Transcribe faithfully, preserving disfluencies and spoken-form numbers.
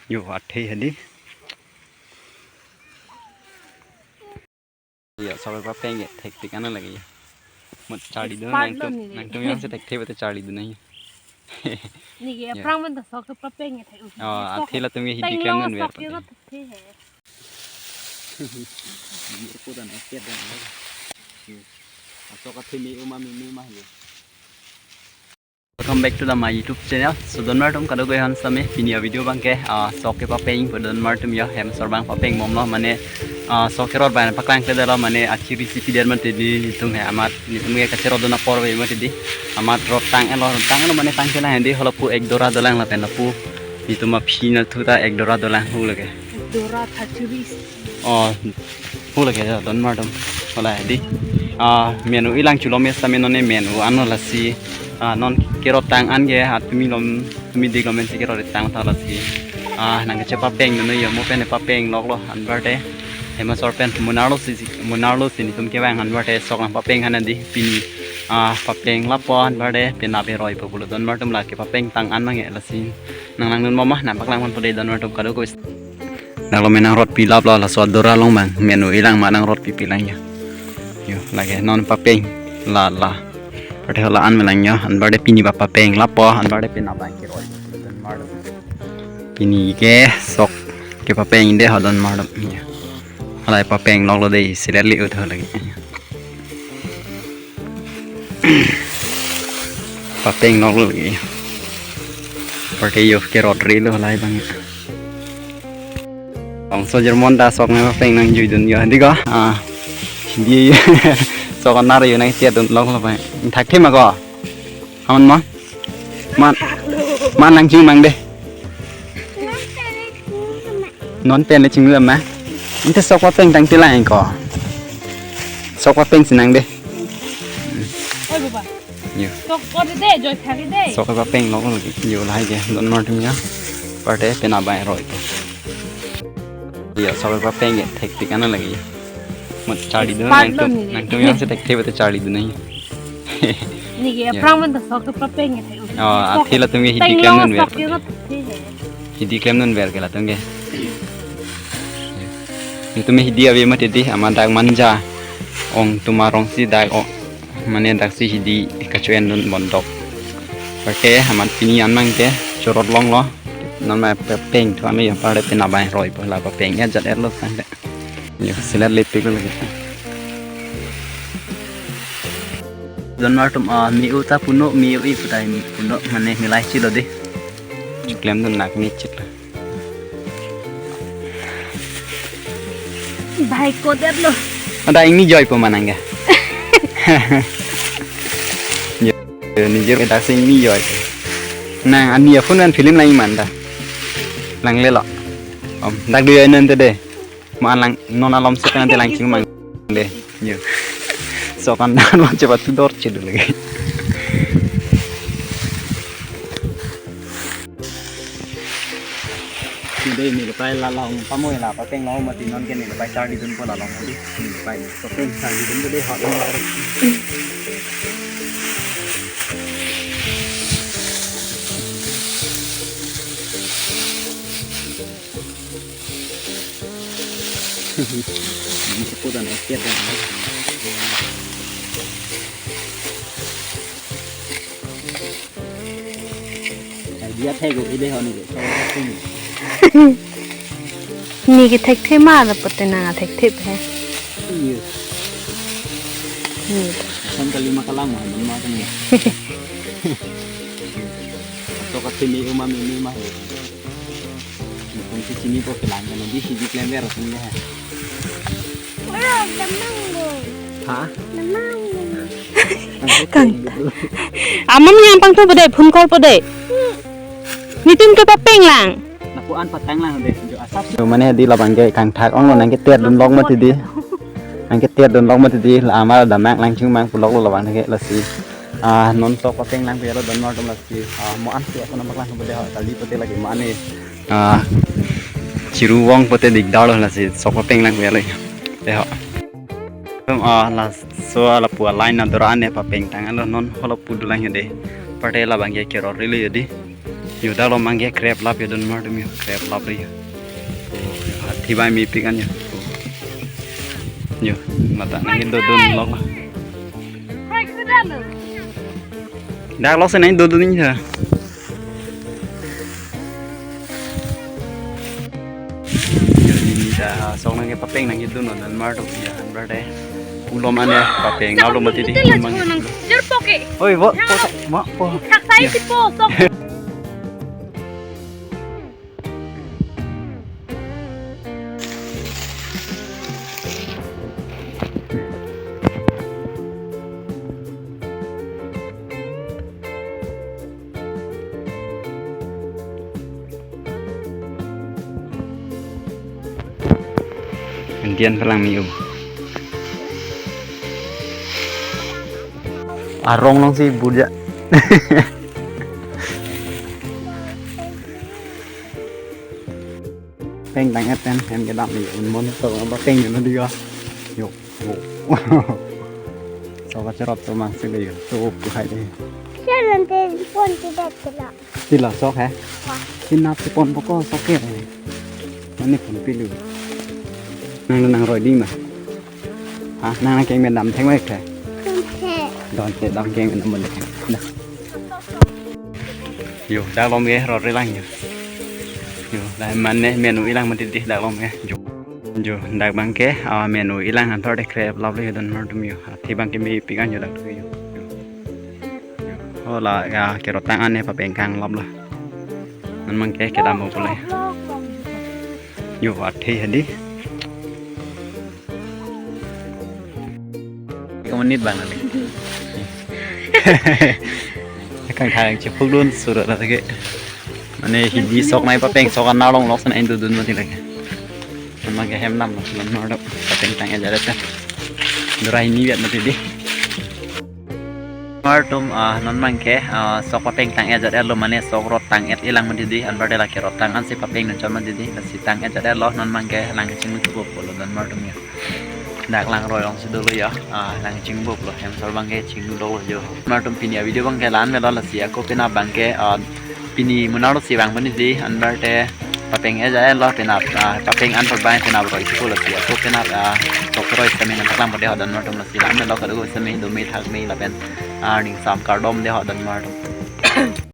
Yo, athe hadi. Ya, sok kepapeng ke thektik ana lagi ya. Mat charlidun. Expert nangtum, lo ni. Nangtum yang si thekthe bete charlidun ahi. Neke, ya, aphrang man ta sok kepapeng ke thek. Oh, sok athe ke. Latum ke hidi peng klem lo, non sok ver ke pate. Lo thek he. Ini ko dan epiat dan. Sok athe me uma me me mah ya. Welcome back to the my YouTube channel. So, donmar atum kadokave aphan sitame pini a-video abangke, ah, sok kepapeng pu donmar atum yo, hem asor abang papeng bomlo, mane, ah, sok kerot abang paklang kledetlo, mane achi recipe der mati di netum he amat, netum ke kacherot dun apor ave mati di. Amat rot tang-etlo, rot tang-etlo mane tangte lang hadi halapu ek dora dolang lapen lapu netum aphi nathu ta ek dora dolang hu lake. Dora thachuri. Oh, hu lake donmar atum. Hala hadi. Ah, men-o-i lang chulo me sitame non ne men-o anlo lasi. Ah, non kerot tang an ke, ah, tumi lom, tumi dik lom men si kerot tang ta lasi. Ah, nangkachepapeng non yo mo pen papengloklo anbarte. Hem asor pen munarlo si, munarlo si netum kevang anbarte sok nangpapeng han hadi pini. Ah, papeng lapo anbarte penap eroi po pulo donmar atum, lake papeng tang an abang ke lasi. Nang langdun bomma, nang paklang ponpo dei donmar atum kadokave. Dak lo me nangrotpi laplo, laso adora along abang men-o-i lang ma nangrotpipi lang yo. Yo, lake non papeng la la. Pate hala an me lang yo, anbarte pini ba papeng lapo, anbarte penap abang keroi. Pini ke sok kepapeng dei ho donmar atum yo. Halai papengloklo dei, selet le-ut ho lagi. Papengloklo lagi. Pate yo kerot rilo halai abang. Bangso German ta sok nangpapeng nangjuidun yo hadi ko. Ah. Di sok anar yo nangtiatdunloklo abang. Thakthe ma ko. Aman ma? Man, man langchung mang dei. Non pen le chinglu ma. Ante sok papeng tangte lang ko. Sok papeng si nang dei. Oi baba. Yo. Sok ko dei, joy thak dei. Sok papenglok lagi. Yo lahai ke donmar atum yo. Pate penap abang eroi po. Ya, sok kepapeng ke thektik ana lagi. Mat charlidun. Expert nangtum, lo ni. Nangtum yang si thekthe bete charlidun ahi. Neke, ya, aphrang man ta sok kepapeng ke thek. Oh, sok athe latum ke hidi peng klem lo, non ver sok pate. Lo thek he. Hidi klem non ver ke latum ke. Netum hidi ave mati di, amat dak Manja. Ong atum arong si dak, oh. Mane daksi hidi kacho-endun bondok. Pate amat pini an abangke chorot longlo. Non ma papeng thu ame yo, pate penap abang eroi po, la papeng ya jat-etlo tangte. Yo, selet lepiklo lagi. Donmar atum, ah, me-o ta punon, me-o-i pu ta punon, mane milai chilo dei. Klemdun nak ni chitlo. Bhai ko det lo. Ada ingni joy po ma nang ke. Yo, yo, nijor ke daksi ingni joy. Nang ani a-phone an film lang-i ma anta. Langlelo. Om, dak do yo nante dei. Ma lang non alom si pen ante langchung mang dei. Yo. Sok an dan ma chepat tu dor chedu lagi. Dei, neli pai la long pamoi la papenglok mati, non ke neli pai charlidun po la long dei. Neli pai so pen charlidun dei, hot long. Ini seputan epiat dan. Idea thek-o dei ho ni. Neke thekthe ma lapu te nang thekthe he. Iya. Iya. Asam kali ma kalang ma, ma kani. Sok athe me uma me me mah. Kung si chini po kelang kan di hidi klem ver atum ya. Wow, damang bo. Ha? Damang bo. Kang. Amam yang pangthu po dei, phone call po dei. Netum kepapeng lang. Napu an patang lang dei, jo asap. Yo, mane di labang ke kangthak onglo, nang ketiatdunlok mati di. Nang ketiatdunlok mati di, la amar damang langchung mang puloklo labang ke lasi. Ah, non sok papeng lang pelo donmar atum lasi. Ah, mo an si ako nang paklang pute ho, kali pute lagi mo an ni. Ah, chiru vong pute dikdar lo lasi, sok papeng lang pelo. Dei ho. Tum, ah, laso lapu a-line adora an ne papeng tang-etlo, non halapu dolang dei. Pate labang ke kerot rilo dei. Yo, dak along abangke krep lap yo, donmar atum yo, krep lap yo. Oh, yo, athi abang mepik an yo. Oh. Yo, mata nangkedodun lok lo. Dak along si nangkedodun ni sa. Yo, neli ta sok nangkepapeng nangkedun non, donmar atum yo, anbar de. Ulom ane papeng, ulom mati di, ulom ane. Oi, bo, po, ma, po. Thak sai si po, sok. Indian palang miu. Arong along si burja. Peng tang-et pen hem kedam ni un mon to ba peng ni dia. Yo. Yo. So ba cherot to mang si le yo. To pu hai de. Seven te pon ti det la. Ti la sok he? Wa. Ti nap ti pon poko sok ke. Mane pon pilu. Nang nangroi ding ma. Ha, nang nangkeng men dam thek mai khe. Dam thek. Don te dam keng men dam bon thek. Dah. Yo, dak along ke rot relang yo. Yo, dak mane menu ilang mati di dak along ke. Yo. Yo, dak abangke, ah, menu ilang anthor de krep lap lo yo, donmar atum yo. Athi abangke mepik an yo dak tu yo. Yo. Yo. Oh la ya, kerot tang ane papeng kang lap lo. Non abangke kedam bo pule. Yo, athi hadi. Kamu nit bang lagi. Kang kang cepuk dun surat lagi. Mane hidi sok nai papeng sok an along lok sana indu dun mati lagi. Sama ke hem nam lok nam nor dok papeng tang-et ja ta. Durai ni biat mati di. Mar atum, ah, non abangke, ah, sok papeng tang-et jat lo mane sok rot tang-et ilang mati di, anbar de lake rot tang an si papeng non chon mati di, lasi tang-et jat lo non abangke lang chinglu thupo pulo donmar atum yo. Dak langroi along si dolo yo, ah, lang chingbo pulo hem sor abangke chinglu dolo yo. Mar atum pini a-video abangke la-an melo lasi ako penap abangke, ah, pini munar lo si vang mati di, anbar te papeng-et ja lo penap, ah, papeng an pabang penap roi si pulo si ako penap, ah, sok roi kami nang paklang pade ho donmar atum. Sila me lok kado seme do me thak me lapen, ah, ning sam kardom de ho donmar atum.